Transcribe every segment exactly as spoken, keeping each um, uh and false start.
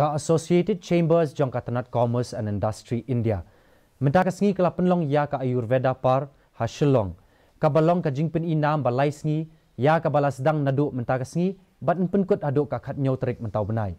Ka Associated Chambers jong ka tnat Commerce and Industry India mynta ka sngi ka la pynlong ïa ka Ayurveda Park ha Shillong, kaba long ka jingpyni nam ba lai sngi ïa kaba la sdang naduh mynta ka sngi bad yn pynkut haduh ka khatñiew tarik mynta u bnai.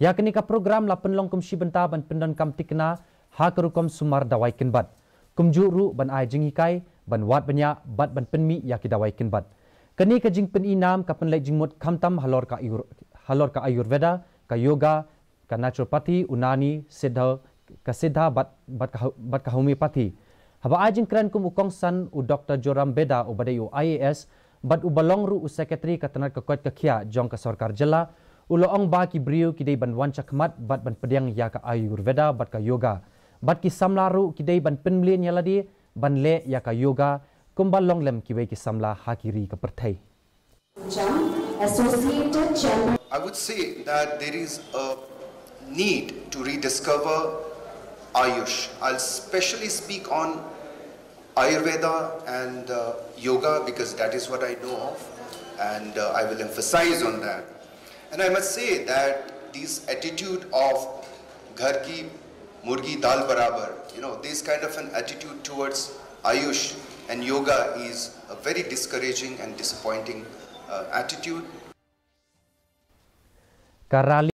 Ïa kane ka program la pynlong kum shi bynta ban pyndonkam thikna ha ka rukom sumar dawai kynbat, kumjuh ruh ban ai jinghikai, ban wad bniah bad ban pynmih ïa ki dawai kynbat. Kane ka jingpyni nam ka pynleit jingmut khamtam halor ka Ayur-, halor ka Ayurveda, ka Yoga, ka Naturopathy, Unani, Siddha, ka Siddha bad, bad ka, bad ka Homeopathy. Haba ai jingkren kum u kongsan u Doktor Joram Beda uba dei u I A S bad uba long ruh u Secretary ka tnat ka koit ka khiah jong ka sorkar jylla, u la ong ba ki briew ki dei ban wan shakhmat bad ban pdiang ïa ka Ayurveda bad ka Yoga, bad ki samla ruh ki dei ban pynmlien ïa lade ban leh ïa ka Yoga kumba long lem kiwei ki samla ha ki ri ka pyrthei. Associated Chamber. I would say that there is a need to rediscover Ayush. I'll specially speak on Ayurveda and uh, yoga because that is what I know of, and uh, I will emphasize on that. And I must say that this attitude of "Ghar ki murgi dal barabar," you know, this kind of an attitude towards Ayush and yoga is a very discouraging and disappointing uh, attitude. Ka rally